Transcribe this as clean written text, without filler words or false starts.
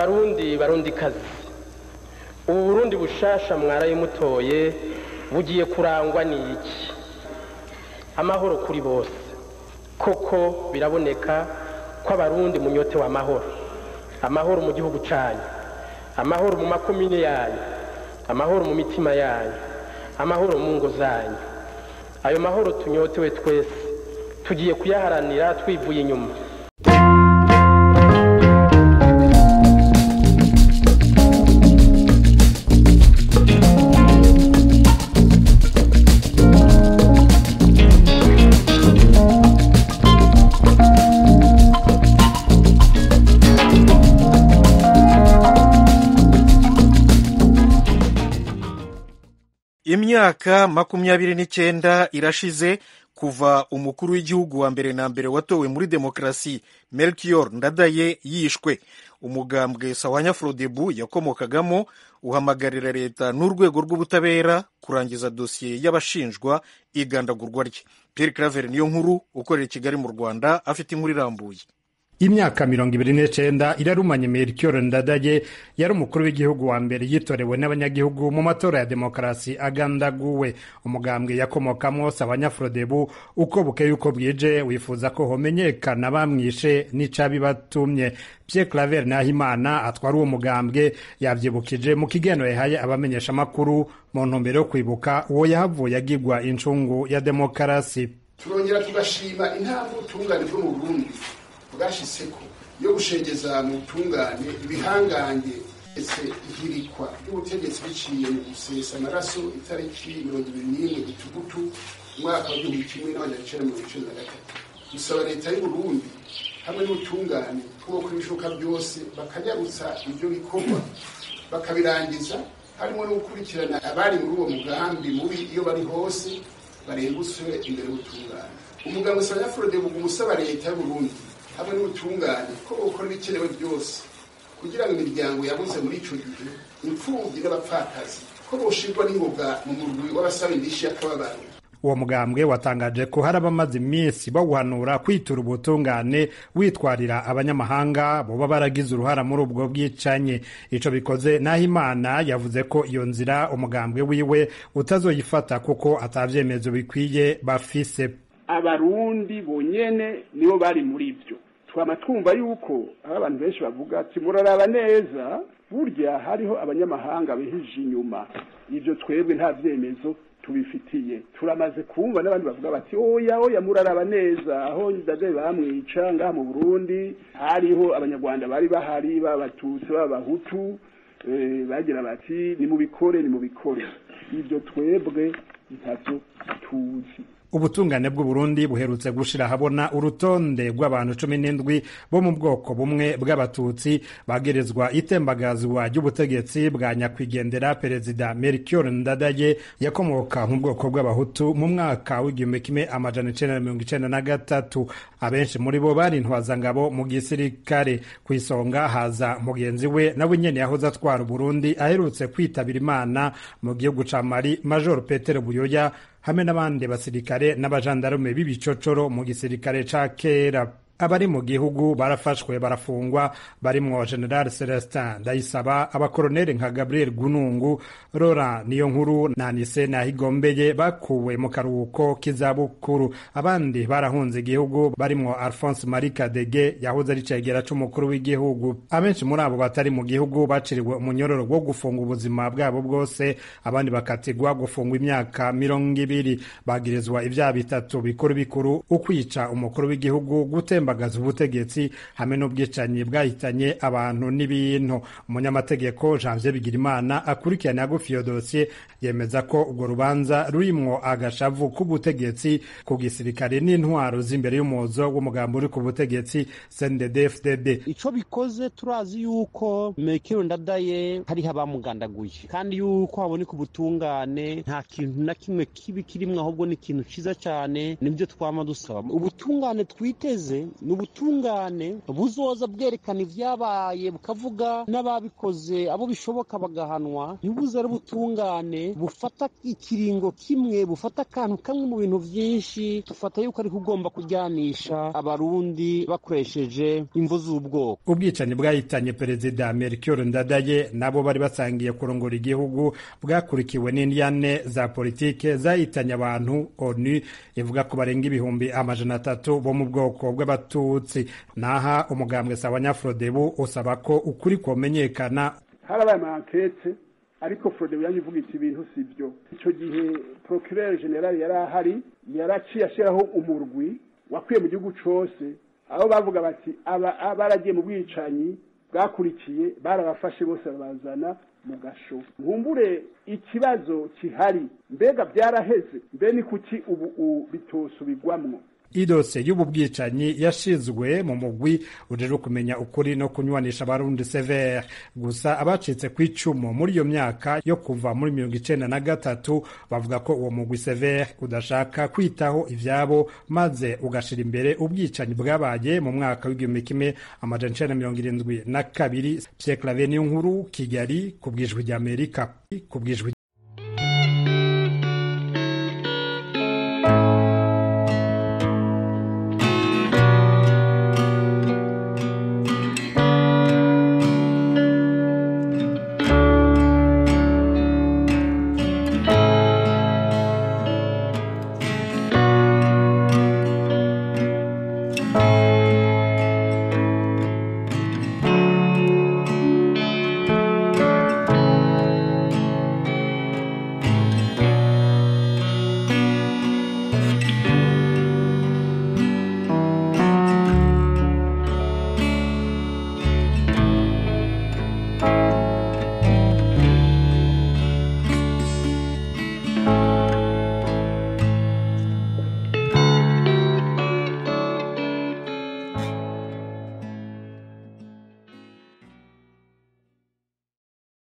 Barundi, Barundi kazi, ubu Burundi bushasha mwarayimutoye bugiye kurangwa n'iki? Amahoro kuri bose. Koko biraboneka ko Abarundi munyote w'amahoro, amahoro mu gihugu canyu, amahoro mu makomine yanyu, amahoro mu mitima yanyu, amahoro mu ngo zanyu. Ayo mahoro tunyotewe twese tugiye kuyaharanira twivuye inyuma. Imyaka 29 irashize kuva umukuru w'igihugu wa mbere na mbere watowe muri demokarasi Melchior Ndadaye yishwe. Umugambwe Sawanya Frodebu yakomokagamo uhamagarira leta n'urwego rw'ubutabera kurangiza dosiye y'abashinjwa igandagurwa rye. Pierre Claver niyo nkuru ukorera i Kigali mu Rwanda afite inkuru irambuye. Imyaka 29 irarumanye Melchior Ndadaye yari umukuru w'igihugu wa mbere yitorewe n'abanyagihugu mu matora ya demokarasi agandaguwe. Umugambwe yakomokamwo Sawanya-Frodebu uko bukeye uko bwije wifuza ko homenyekana bamwishe n'icabibatumye. Pierre Claver Nahimana atwara uwo mugambwe yavyibukije mu kigeno yahaye abamenyeshamakuru mu ntumbero yo kwibuka uwo yahavuye agirwa incungu ya demokarasi. Turongera tugashima intambwe ubutungane bwo mu Burundi bwashitseko yo gushengeza mu butungane ibihangange ndetse ihirikwa ry'ubutegetsi biciye mu gusesa amaraso itariki 21 Gitugutu umwaka wa 1993. Gusaba leta y'u Burundi hamwe n'ubutungane ko bokora ibishoboka byose bakanyarutsa ivyo bikorwa bakabirangiza, harimo no gukurikirana abari muri uwo mugambi mubi iyo bari hose barengutswe imbere y'ubutungane. Umugambwe Sawanya-Frodebu usaba leta y'u Burundi hamwe n'ubutungane ko bokora ibikenewe byose kugira ngo imiryango yabuze muri ico gihe, imfuvyi n'abapfakazi, ko boshirwa n'ingoga mu murwi w'abasaba indishi y'akababaro. Uwo mugambwe watangaje ko hari abamaze iminsi bawuhanura kwitura ubutungane witwarira abanyamahanga boba baragize uruhara muri ubwo bwicanye. Ico bikoze, Nahimana yavuze ko iyo nzira umugambwe wiwe utazoyifata kuko atavyemezo bikwiye bafise. Abarundi bonyene nibo bari muri ivyo. Twama twumva yuko aho abantu benshi bavuga ati muraraba neza, burya hariho abanyamahanga bihije inyuma. Ivyo twebwe nta vyemezo tubifitiye. Turamaze kumva n'abandi bavuga bati oya oya, muraraba neza, aho Ndadaye bamwica ngaha mu Burundi hariho Abanyarwanda bari bahari, b'Abatutsi, b'Abahutu, bagira bati nimubikore, nimubikore. Ivyo twebwe ntavyo tuzi. Ubutungane bw'u Burundi buherutse gushira habona urutonde rw'abantu 17 bo mu bwoko bumwe bw'Abatutsi bagerezwa itembagazwa ry'ubutegetsi bwa nyakwigendera Perezida Melchior Ndadaye yakomoka mu bwoko bw'Abahutu mu mwaka w'1993. Abenshi muri bo bari intwazangabo mu gisirikare. Ku isonga haza mugenzi we nawe nyene yahoze atwara Burundi aherutse kwitabira Imana mu gihugu ca Mali, Major Petero Buyoya, hamwe n'abandi basirikare n'abajandarume b'ibicocoro mu gisirikare ca kera. Abari mu gihugu barafashwe barafungwa, barimwo General Celestin Ndayisaba, abakoroneri nka Gabriel Gunungu, Laurent Niyonkuru na Anise Nahigombeye bakuwe mu karuhuko k'izabukuru. Abandi barahunze igihugu barimwo Alphonse Marie Kadege yahoze ari cegera c'umukuru w'igihugu. Abenshi muri abo batari mu gihugu baciriwe umunyororo wo gufunga ubuzima bwabo bwose, abandi bakatigwa gufungwa imyaka 20. Bagirizwa ivyaha bitatu bikuru bikuru: ukwica umukuru w'igihugu, gutemba ubutegetsi hamwe n'ubwicanyi bwahitanye abantu n'ibintu. Umunyamategeko Janvier Bigirimana akurikirana hagufi iyo dosiye yemeza ko urwo rubanza rurimwo agashavu k'ubutegetsi ku gisirikare n'intwaro z'imbere y'umuzo w'umugambi uri ku butegetsi CNDD-FDD. Ico bikoze, turazi yuko Melchior Ndadaye hariho abamugandaguye, kandi yuko haboneka ubutungane nta kintu na kimwe kibi kirimwo, ahubwo ni ikintu ciza cane. Nibyo twama dusaba, ubutungane twiteze. Ni ubutungane buzoza bwerekana ivyabaye, bukavuga n'ababikoze, abo bishoboka bagahanwa. Ntibuze ari ubutungane bufata ikiringo kimwe, bufata akantu kamwe mu bintu vyinshi. Tufata yuko ariko ugomba kuryanisha Abarundi bakoresheje imvu z'ubwoko. Ubwicanyi bwahitanye Perezida Melchior Ndadaye nabo bari basangiye kurongora igihugu bwakurikiwe n'indyane za politike zahitanye abantu ONU ivuga ko barenga 300,000 bo mu bwoko bw'Abatutsi. Naha umugambwe Sawanya Frodebu usaba ko ukuri komenyekana. Harabaye ama enquêtes, ariko Frodebu yaje ivuga iti ibintu si byo. Icyo gihe procureur général yari ahari, yaraciye ashyiraho umurwi wakwiye mu gihugu cose, aho bavuga bati aba baragiye mu bwicanyi bwakurikiye, barabafashe bose babazana mu gasho. Nkumbure ikibazo kihari, mbega byaraheze? Mbe ni kuki ubu bitosubirwamwo? Idosiye y'ubu bwicanyi yashizwe mu mugwi ujejwe kumenya ukuri no kunywanisha Abarundi, CVR. Gusa abacitse ku icumu muri iyo myaka yo kuva muri 93 bavuga ko uwo mugwi CVR udashaka kwitaho ivyabo, maze ugashira imbere ubwicanyi bwabaye mu mwaka w'1972. Pierre Claver Niyonkuru, Kigali, ku bw'Ijwi ry'Amerika, ku bw'Ijwi.